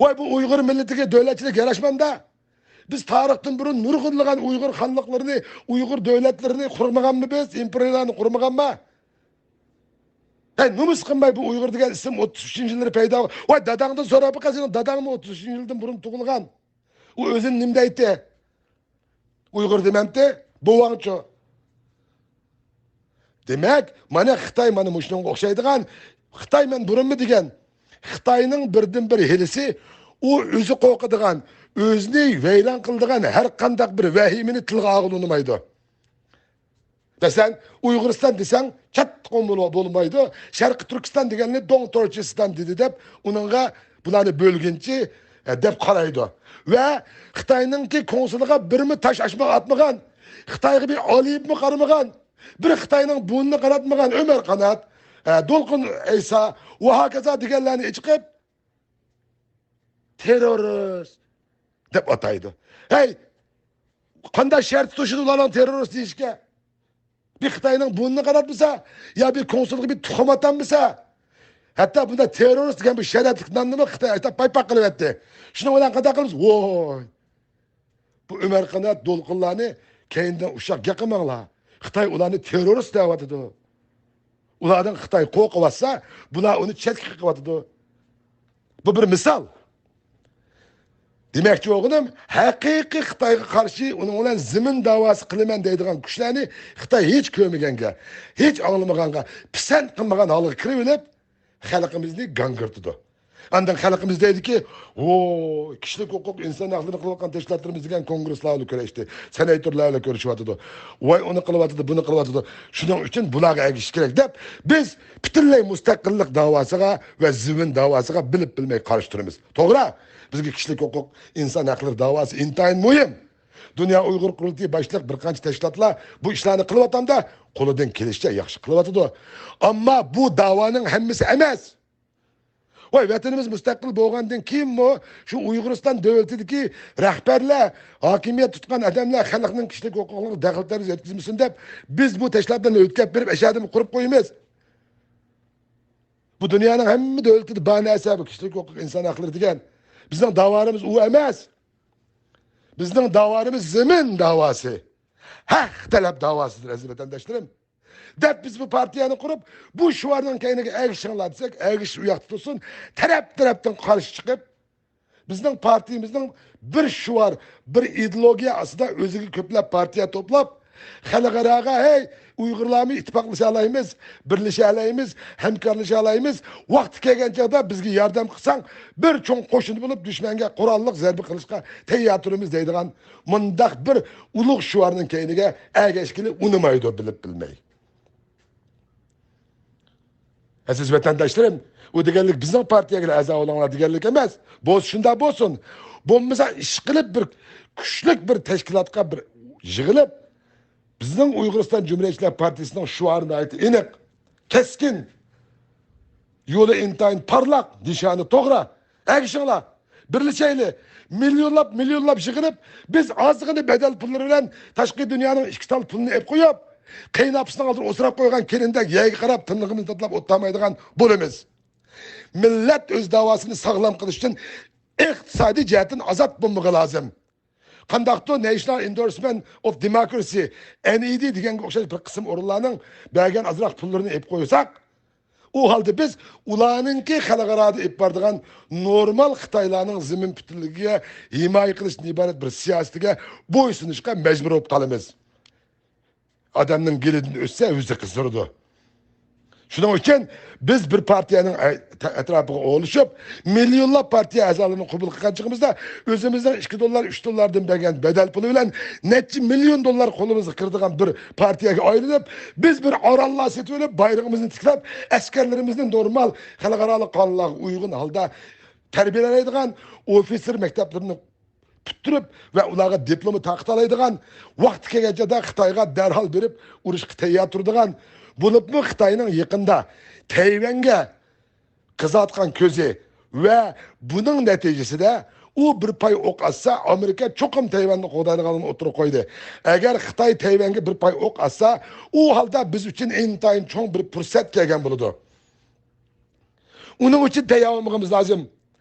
ۋاي، بۇ ئۇيغۇر مىللىتىگە دۆلەتچىلىك ياراشمامدا؟ بىز تارىختىن بۇرۇن نۇرغۇنلىغان ئۇيغۇر خانلىقلىرىنى، ئۇيغۇر دۆلەتلىرىنى قۇرمىغانمۇ بىز؟ ئىمپېرىيىلارنى قۇرمىغانما؟ ھەي، نومۇس قىلماي بۇ ئۇيغۇر دېگەن ئىسىم ئوتتۇز ئۈچىنچى يىللىرى پەيدا بول-، ۋاي، داداڭدىن سوراپ باققىن، سېنىڭ داداڭمۇ ئوتتۇز ئۈچىنچى يىلدىن بۇرۇن تۇغۇلغان. ئۇ ئۆزىنى نېمە دەيتتى؟ ئۇيغۇر دېمەمتى؟ بوۋاڭچۇ؟ دېمەك، مانا خىتاي مانا مۇشۇنىڭغا ئوخشايدىغان، خىتاي مەن بۇرۇنمۇ دېگەن، خىتاينىڭ بىردىنبىر ھىيلىسى، ئۇ ئۆزى قورقىدىغان، ئۆزىنى ۋەيران قىلىدىغان ھەر قانداق بىر ۋەھىمىنى تىلغا ئالغىلى ئۇنىمايدۇ. مەسىلەن، ئۇيغۇرىستان دېسەڭ، چاتىقىمۇ بولمايدۇ. شەرقىي تۈركىستان دېگەننى دوڭ تۈركىستان دېدى دەپ، ئۇنىڭغا بۇلارنى بۆلگۈنچى، ئە، دەپ قارايدۇ. ۋە خىتاينىڭكى كونسۇلىغا بىرمۇ تاش ئاچمىغا ئاتمىغان، خىتايغا بىر ئالىيىپمۇ قارىمىغان، بىر خىتاينىڭ بۇرنىنى قاناتمىغان ئۆمەر قانات، ئە، دولقۇن ئەيسا ۋە ھاكازا دېگەنلەرنى چىقىپ، تېررورىست دەپ ئاتايدۇ. ھەي، قانداق شەرت توشىدۇ ئۇلارنىڭ تېررورىست دېيىشكە؟ بىر خىتاينىڭ بۇرنىنى قاناتمىسا، يا بىر كونسۇلغا بىر تۇخۇم ئاتالمىسا، ھەتتا بۇنداق تېررورىست دېگەن بۇ شەرەپلىك نامنىمۇ خىتاي ئاتاپ پايپاق قىلىۋەتتى. شۇنىڭ بىلەن قانداق قىلىمىز؟ ۋوي! بۇ ئۆمەر قانات دولقۇنلارنى كەينىدىن ئۇششاق گەپ قىلماڭلار. خىتاي ئۇلارنى تېررورىست دەۋاتىدۇ. ئۇلاردىن خىتاي قورقۇۋاتسا، بۇلار ئۇنى چەتكە قېقىۋاتىدۇ. بۇ بىر مىسال. دېمەكچى بولغىنىم، ھەقىقىي خىتايغا قارشى ئۇنىڭ بىلەن زېمىن داۋاسى قىلىمەن دەيدىغان كۈچلەرنى خىتاي ھېچ كۆرمىگەنگە، ھېچ ئاڭلىمىغانغا، پىسەنت قىلمىغان ھالغا كىرىۋېلىپ، خەلقىمىزنى گاڭگىرىتىدۇ. ئاندىن خەلقىمىز دەيدىكى، ۋوي، كىشىلىك ھوقۇق، ئىنسان ھەقلىرىنى قىلىۋاتقان تەشكىلاتلىرىمىز دېگەن كونگرېسلار بىلەن كۆرۈشتى، سېناتورلار بىلەن كۆرۈشۈۋاتىدۇ. ۋاي، ئۇنى قىلىۋاتىدۇ، بۇنى قىلىۋاتىدۇ. شۇنىڭ ئۈچۈن بۇلارغا ئەگىشىش كېرەك دەپ، بىز پۈتۈنلەي مۇستەقىللىق داۋاسىغا ۋە زېمىن داۋاسىغا بىلىپ بىلمەي قارشى تۇرىمىز. توغرا، بىزگە كىشىلىك ھوقۇق، ئىنسان ھەقلىرى داۋاسى ئىنتايىن مۇھىم. دۇنيا ئۇيغۇر قۇرۇلتىيى باشلىق بىر قانچە تەشكىلاتلار بۇ ئىشلارنى قىلىۋاتامدا، قولىدىن كېلىشىچە ياخشى قىلىۋاتىدۇ. ئەمما بۇ داۋانىڭ ھەممىسى ئەمەس. ۋاي، ۋەتىنىمىز مۇستەقىل بولغاندىن كېيىنمۇ شۇ ئۇيغۇرىستان دۆلىتىدىكى رەھبەرلەر، ھاكىمىيەت تۇتقان ئادەملەر خەلقنىڭ كىشىلىك ھوقۇقلىرىغا دەخلى تەرۇز يەتكۈزمىسۇن دەپ، بىز بۇ تەشكىلاتلارنى ئۆتكەپ بېرىپ، ئەشەدىمۇ قۇرۇپ قويىمىز. بۇ دۇنيانىڭ ھەممە دۆلىتىدە بار نەرسە بۇ كىشىلىك ھوقۇق، ئىنسان ھەقلىرى دېگەن. بىزنىڭ داۋالىرىمىز ئۇ ئەمەس. بىزنىڭ داۋالىرىمىز زېمىن داۋاسى، ھەق تەلەپ داۋاسىدۇر، ئەزىز ۋەتەنداشلىرىم. دەپ بىز بۇ پارتىيەنى قۇرۇپ، بۇ شوئارنىڭ كەينىگە ئەگىشىڭلار دېسەك، ئەگىشىش ئۇ ياقتا تۇرسۇن، تەرەپ-تەرەپتىن قارشى چىقىپ، بىزنىڭ پارتىيىمىزنىڭ بىر شوئار، بىر ئىدېئولوگىيە ئاستىدا ئۆزىگە كۆپلەپ پارتىيە توپلاپ، خەلقئاراغا، ھەي، ئۇيغۇرلارمۇ ئىتتىپاقلىشالايمىز، بىرلىشەلەيمىز، ھەمكارلىشالايمىز، ۋاقتى كەلگەن چاغدا بىزگە ياردەم قىلساڭ، بىر چوڭ قوشۇن بولۇپ دۈشمەنگە قوراللىق زەربە قىلىشقا تەييار تۇرىمىز دەيدىغان مۇنداق بىر ئۇلۇغ شوئارنىڭ كەينىگە ئەگەشكىلى ئۇنىمايدۇ، بىلىپ بىلمەي. ئەزىز ۋەتەنداشلىرىم، ئۇ دېگەنلىك بىزنىڭ پارتىيەگە ئەزا بولۇڭلار دېگەنلىك ئەمەس. بولسا شۇنداق بولسۇن. بولمىسا ئىشقىلىپ بىر كۈچلۈك بىر تەشكىلاتقا بىر يىغىلىپ، بىزنىڭ ئۇيغۇرىستان جۇمھۇرىيەتچىلەر پارتىيىسىنىڭ شوئارى ناھايىتى ئېنىق، كەسكىن، يولى ئىنتايىن پارلاق، نىشانى توغرا. ئەگىشىڭلار، بىرلىشەيلى. مىليونلاپ، مىليونلاپ يىغىلىپ، بىز ئازغىنە بەدەل پۇللىرى بىلەن تاشقى دۇنيانىڭ ئىككى تال پۇلىنى ئېلىپ قويۇپ، قېيىنئاپىسىنىڭ ئالدىدا ئوسراپ قويغان كېلىندەك يەرگە قاراپ تىرنىقىمىزنى تاتىلاپ ئولتۇرمايدىغان بولىمىز. مىللەت ئۆز داۋاسىنى ساغلام قىلىش ئۈچۈن ئىقتىسادىي جەھەتتىن ئازاد بولمىقى لازىم. قانداقتۇر National Endorsement of Democracy، ئېن ئى دى دېگەنگە ئوخشاش بىر قىسىم ئورۇنلارنىڭ بەرگەن ئازراق پۇللىرىنى ئېلىپ قويساق، ئۇ ھالدا بىز ئۇلارنىڭكى خەلقئارادا ئېلىپ بارىدىغان نورمال خىتايلارنىڭ زېمىن پۈتۈنلۈكىگە ھىمايە قىلىشتىن ئىبارەت بىر سىياسىتىگە بويسۇنۇشقا مەجبۇر بولۇپ قالىمىز. ئادەمنىڭ گېلىدىن ئۆتسە، ئۆزى قىزىرىدۇ. شۇنىڭ ئۈچۈن بىز بىر پارتىيەنىڭ ئە-، تە-، ئەتراپىغا ئولىشىپ، مىليونلاپ پارتىيە ئەزالىرىنى قوبۇل قىلغان چېغىمىزدا، ئۆزىمىزنىڭ ئىككى دوللار، ئۈچ دوللاردىن بەرگەن بەدەل پۇلى بىلەن نەچچە مىليون دوللار قولىمىزغا كىرىدىغان بىر پارتىيەگە ئايلىنىپ، بىز بىر ئاراللار سېتىۋېلىپ، بايرىقىمىزنى تىكلەپ، ئەسكەرلىرىمىزنى نورمال خەلقئارالىق قانۇنلارغا ئۇيغۇن ھالدا تەربىيەلەيدىغان ئوفىتسېر مەكتەپلىرىنى پۈتتۈرۈپ ۋە ئۇلارغا دىپلوما تارقىتالايدىغان، ۋاقتى كەلگەن چاغدا خىتايغا دەرھال بېرىپ ئۇرۇشقا تەييار تۇرىدىغان، بولۇپمۇ خىتاينىڭ يېقىندا تەيۋەنگە قىزارتقان كۆزى ۋە بۇنىڭ نەتىجىسىدە ئۇ بىر پاي ئوق ئاتسا، ئامېرىكا چوقۇم تەيۋەننى قوغدايدىغانلىقىنى ئوتتۇرىغا قويدى. ئەگەر خىتاي تەيۋەنگە بىر پاي ئوق ئاتسا، ئۇ ھالدا بىز ئۈچۈن ئىنتايىن چوڭ بىر پۇرسەت كەلگەن بولىدۇ. ئۇنىڭ ئۈچۈن تەييار بولمىغىمىز لازىم.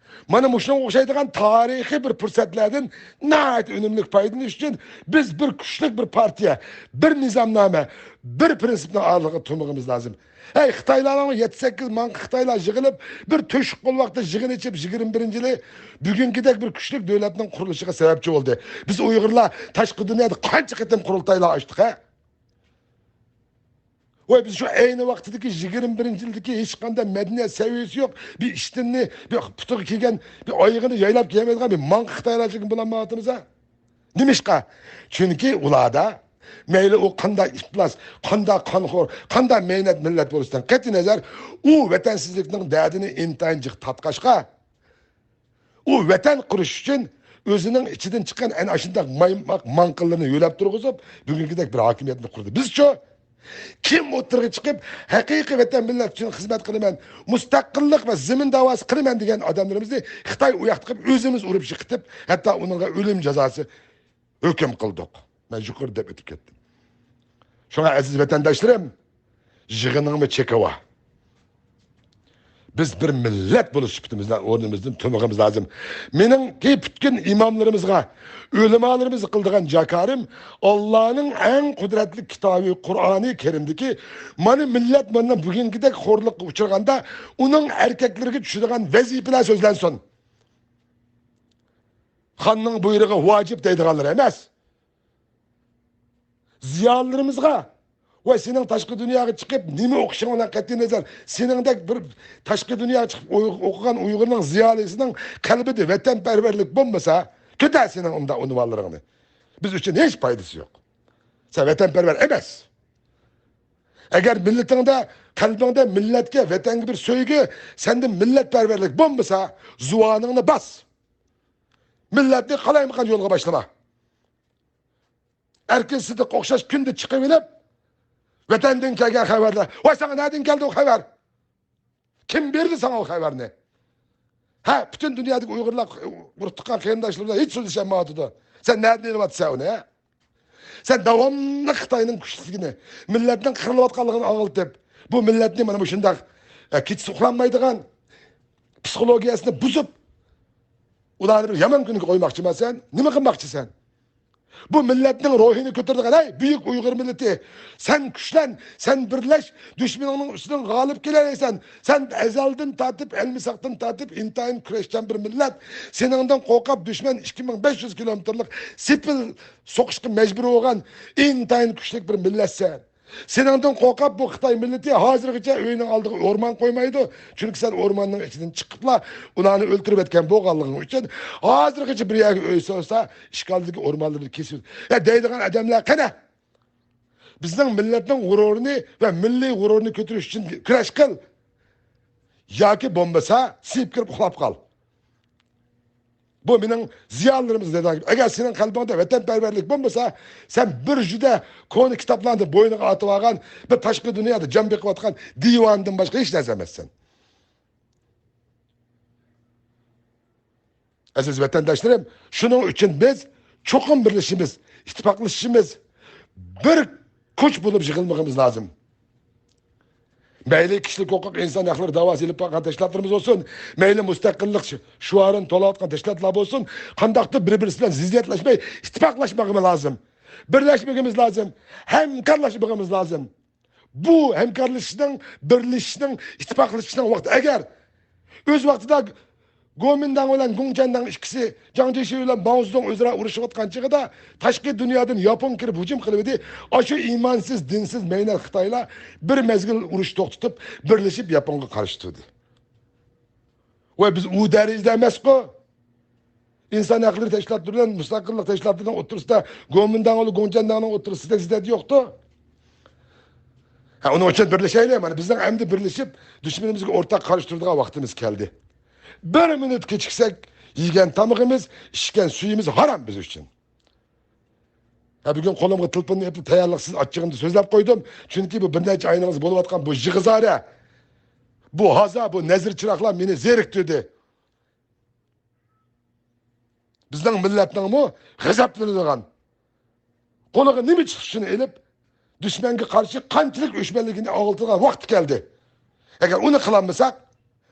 مانا مۇشۇنىڭغا ئوخشايدىغان تارىخىي بىر پۇرسەتلەردىن ناھايىتى ئۈنۈملۈك پايدىلىنىش ئۈچۈن بىز بىر كۈچلۈك بىر پارتىيە، بىر نىزامنامە، بىر پىرىنسىپنىڭ ئارىلىقىدا تۇرمىغىمىز لازىم. ھەي، خىتايلارنىڭ يەتتە سەككىز مىڭ خىتايلار يىغىلىپ، بىر تۆشۈك قولۋاقتا يىغىن ئېچىپ، يىگىرمە بىرىنچى يىلى بۈگۈنكىدەك بىر كۈچلۈك دۆلەتنىڭ قۇرۇلۇشىغا سەۋەبچى بولدى. بىز ئۇيغۇرلار تاشقى دۇنيادا قانچە قېتىم قۇرۇلتايلار ئاچتۇق، ھە؟ ۋاي، بىز شۇ ئەينى ۋاقتىدىكى يىگىرمە بىرىنچى يىلدىكى ھېچقانداق مەدەنىيەت سەۋىيەسى يوق، بىر ئىشتىننى، بىر پۇتىغا كىيگەن، بىر ئايىغىنى يايلاپ كىيەلمەيدىغان بىر ماڭقا خىتايلارچە بولالمايۋاتىمىز ھە؟ نېمىشقا؟ چۈنكى ئۇلاردا مەيلى ئۇ قانداق ئىپلاس، قانداق قانخور، قانداق مەينەت مىللەت بولۇشىدىن قەتئىينەزەر، ئۇ ۋەتەنسىزلىكنىڭ دەردىنى ئىنتايىن جىق تارتقاچقا، ئۇ ۋەتەن قۇرۇش ئۈچۈن ئۆزىنىڭ ئىچىدىن چىققان ئەنە ئاشۇنداق مايماق ماڭقىلىرىنى يۆلەپ تۇرغۇزۇپ، بۈگۈنكىدەك بىر ھاكىمىيەتنى قۇردى. بىزچۇ؟ كىم ئوتتۇرىغا چىقىپ، ھەقىقىي ۋەتەن مىللەت ئۈچۈن خىزمەت قىلىمەن، مۇستەقىللىق ۋە زېمىن داۋاسى قىلىمەن دېگەن ئادەملىرىمىزنى خىتاي ئۇياقتا قىلىپ، ئۆزىمىز ئۇرۇپ يىقىتىپ، ھەتتا ئۇنىڭغا ئۆلۈم جازاسى ھۆكۈم قىلدۇق. مەن يۇقىرىدا دەپ ئۆتۈپ كەتتىم. شۇڭا ئەزىز ۋەتەنداشلىرىم، يىغىنىڭمۇ چېكى بار. بىز بىر مىللەت بولۇش سۈپىتىمىزدە ئورنىمىزدىن تۇرمىغىمىز لازىم. مېنىڭكى پۈتكۈن ئىماملىرىمىزغا، ئۆلىمالىرىمىزغا قىلىدىغان جاكارىم، ئاللانىڭ ئەڭ قۇدرەتلىك كىتابى قۇرئانى كەرىمدىكى مانا مىللەت مانا بۈگۈنكىدەك خورلۇققا ئۇچرىغاندا ئۇنىڭ ئەركەكلىرىگە چۈشىدىغان ۋەزىپىلەر سۆزلەنسۇن. خاننىڭ بۇيرۇقى ۋاجىپ دەيدىغانلار ئەمەس. زىيالىيلىرىمىزغا، ۋە سېنىڭ تاشقى دۇنياغا چىقىپ نېمە ئوقۇشۇڭ بىلەن قەتئىينەزەر، سېنىڭدەك بىر تاشقى دۇنياغا چىقىپ ئوي-، ئوقۇغان ئۇيغۇرنىڭ زىيالىيسىنىڭ قەلبىدە ۋەتەنپەرۋەرلىك بولمىسا، كۆتەر سېنىڭ ئۇنداق ئۇنۋانلىرىڭنى. بىز ئۈچۈن ھېچ پايدىسى يوق. سەن ۋەتەنپەرۋەر ئەمەس. ئەگەر مىللىتىڭدە، قەلبىڭدە مىللەتكە، ۋەتەنگە بىر سۆيگۈ، سەندە مىللەتپەرۋەرلىك بولمىسا، زۇۋانىڭنى باس. مىللەتنى قالايمىقان يولغا باشلىما. ئەركىن سىدىققا ئوخشاش كۈندە چىقىۋېلىپ، ۋەتەندىن كەلگەن خەۋەرلەر. ۋاي، ساڭا نەدىن كەلدى ئۇ خەۋەر؟ كىم بەردى ساڭا ئۇ خەۋەرنى؟ ھە، پۈتۈن دۇنيادىكى ئۇيغۇرلار، ئۇرۇق تۇغقان قېرىنداشلىرىمىز ھېچ سۆزلىشەلمەيۋاتىدۇ. سەن نەدىن ئېلىۋاتىسەن ئۇنى، ھە؟ سەن داۋاملىق خىتاينىڭ كۈچلۈكلۈكىنى، مىللەتنىڭ قىرىلىۋاتقانلىقىنى ئاڭلىتىپ، بۇ مىللەتنى مانا مۇشۇنداق، ئە، كېچىسى ئۇخلانمايدىغان پسىخولوگىيەسىنى بۇزۇپ، ئۇلارنى بىر يامان كۈنگە قويماقچىما سەن؟ نېمە قىلماقچىسەن؟ بۇ مىللەتنىڭ روھىنى كۆتۈرىدىغان، ھەي، بۈيۈك ئۇيغۇر مىللىتى! سەن كۈچلەن، سەن بىرلەش، دۈشمىنىڭنىڭ ئۈستىدىن غالىب كېلەلەيسەن. سەن ئەزەلدىن تارتىپ، ئەلمىساقتىن تارتىپ ئىنتايىن كۈرەشچان بىر مىللەت. سېنىڭدىن قورقۇپ، دۈشمەن ئىككى مىڭ بەش يۈز كىلومېتىرلىق سېپىل سوقۇشقا مەجبۇر بولغان ئىنتايىن كۈچلۈك بىر مىللەتسەن. سېنىڭدىن قورقۇپ بۇ خىتاي مىللىتى ھازىرغىچە ئۆيىنىڭ ئالدىغا ئورمان قويمايدۇ. چۈنكى سەن ئورماننىڭ ئىچىدىن چىقىپلا ئۇلارنى ئۆلتۈرۈۋەتكەن بولغانلىقىڭ ئۈچۈن ھازىرغىچە بىر يەرگە ئۆي سالسا ئىشغالدىكى ئورمانلىرىنى كېسىپ، ھە، دەيدىغان ئادەملەر قېنى؟ بىزنىڭ مىللەتنىڭ غۇرۇرىنى ۋە مىللىي غۇرۇرىنى كۆتۈرۈش ئۈچۈن كۈرەش قىل. ياكى بولمىسا سىيىپ كىرىپ ئۇخلاپ قال. بۇ مېنىڭ زىيالىيلىرىمىز دېگەن گېپىم. ئەگەر سېنىڭ قەلبىڭدە ۋەتەنپەرۋەرلىك بولمىسا، سەن بىر جۈدە كونا كىتابلارنى بوينۇڭغا ئارتىۋالغان، بىر تاشقى دۇنيادا جان بېقىۋاتقان دىۋانىدىن باشقا ھېچ نەرسە ئەمەسسەن. ئەزىز ۋەتەنداشلىرىم، شۇنىڭ ئۈچۈن بىز چوقۇم بىرلىشىمىز، ئىتتىپاقلىشىشىمىز، بىر كۈچ بولۇپ يىغىلمىقىمىز لازىم. مەيلى كىشىلىك ھوقۇق، ئىنسان ھەقلىرى داۋاسى ئېلىپ بارغان تەشكىلاتلىرىمىز بولسۇن، مەيلى مۇستەقىللىق شۇ-، شوئارىنى توۋلاۋاتقان تەشكىلاتلار بولسۇن، قانداقتۇر بىر-بىرسى بىلەن زىددىيەتلەشمەي، ئىتتىپاقلاشمىقىمىز لازىم. بىرلەشمىكىمىز لازىم. ھەمكارلاشمىقىمىز لازىم. بۇ ھەمكارلىشىشنىڭ، بىرلىشىشنىڭ، ئىتتىپاقلىشىشنىڭ ۋاقتى. ئەگەر ئۆز ۋاقتىدا گومىنداڭ بىلەن گۇڭچەنداڭ ئىككىسى، جاڭ جيېشى بىلەن ماۋزېدۇڭ ئۆزئارا ئۇرۇشۇۋاتقان چېغىدا، تاشقى دۇنيادىن ياپون كىرىپ ھۇجۇم قىلىۋىدى. ئاشۇ ئىمانسىز، دىنسىز مەينەت خىتايلار بىر مەزگىل ئۇرۇش توختىتىپ، بىرلىشىپ ياپونغا قارشى تۇردى. ۋە بىز ئۇ دەرىجىدە ئەمەسقۇ. ئىنسان ھەقلىرى تەشكىلاتلىرى بىلەن مۇستەقىللىق تەشكىلاتلىرىنىڭ ئوتتۇرىسىدا، گومىنداڭ بىلەن گۇڭچەنداڭنىڭ ئوتتۇرىسىدا زىددىيەت يوقتۇ. ھە، ئۇنىڭ ئۈچۈن بىرلىشەيلى. مانا، بىزنىڭ ئەمدى بىرلىشىپ، دۈشمىنىمىزگە ئورتاق قارشى تۇرىدىغان ۋاقتىمىز كەلدى. بىر مىنۇت كېچىكسەك، يېگەن تامىقىمىز، ئىچكەن سۈيىمىز ھارام بىز ئۈچۈن. ھە، بۈگۈن قولۇمغا تېلېفوننى ئېلىپ، تەييارلىقسىز ئاچچىقىمدا سۆزلەپ قويدۇم. چۈنكى بۇ بىر نەچچە ئاينىڭىز بولۇۋاتقان بۇ يىغا-زارە، بۇ ھازا، بۇ نەزىر چىراغلار مېنى زېرىكتۈردى. بىزنىڭ مىللەتنىڭمۇ غەزەپلىنىدىغان، قولىغا نېمە چىقسا شۇنى ئېلىپ، دۈشمەنگە قارشى قانچىلىك ئۆچمەنلىكىنى ئاڭلىتىدىغان ۋاقتى كەلدى. ئەگەر ئۇنى قىلالمىساق،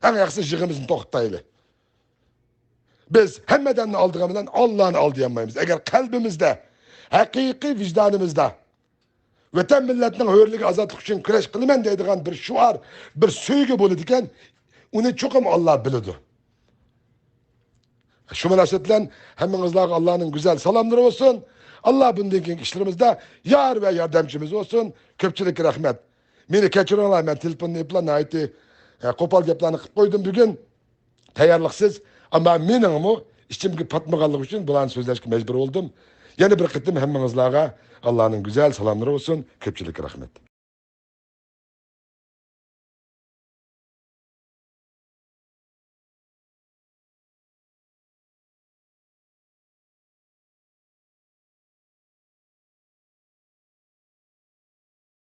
ئەڭ ياخشىسى يىغىمىزنى توختىتايلى. بىز ھەممە ئادەمنى ئالدىغان بىلەن ئاللانى ئالدىيالمايمىز. ئەگەر قەلبىمىزدە، ھەقىقىي ۋىجدانىمىزدا ۋەتەن مىللەتنىڭ ھۆرلۈكى، ئازادلىقى ئۈچۈن كۈرەش قىلىمەن دەيدىغان بىر شوئار، بىر سۆيگۈ بولىدىكەن، ئۇنى چوقۇم ئاللا بىلىدۇ. شۇ مۇناسىۋەت بىلەن ھەممىڭىزلارغا ئاللانىڭ گۈزەل سالاملىرى بولسۇن. ئاللا بۇندىن كېيىنكى ئىشلىرىمىزدا يار ۋە ياردەمچىمىز بولسۇن. كۆپچىلىككە رەھمەت. مېنى كەچۈرۈڭلار، مەن تېلېفوننى ئېلىپلا ناھايىتى، ئە، قوپال گەپلەرنى قىلىپ قويدۇم بۈگۈن. تەييارلىقسىز. ئەمما مېنىڭمۇ ئىچىمگە پاتمىغانلىقى ئۈچۈن بۇلارنى سۆزلەشكە مەجبۇر بولدۇم. يەنە بىر قېتىم ھەممىڭىزلارغا ئاللانىڭ گۈزەل سالاملىرى بولسۇن. كۆپچىلىككە رەھمەت.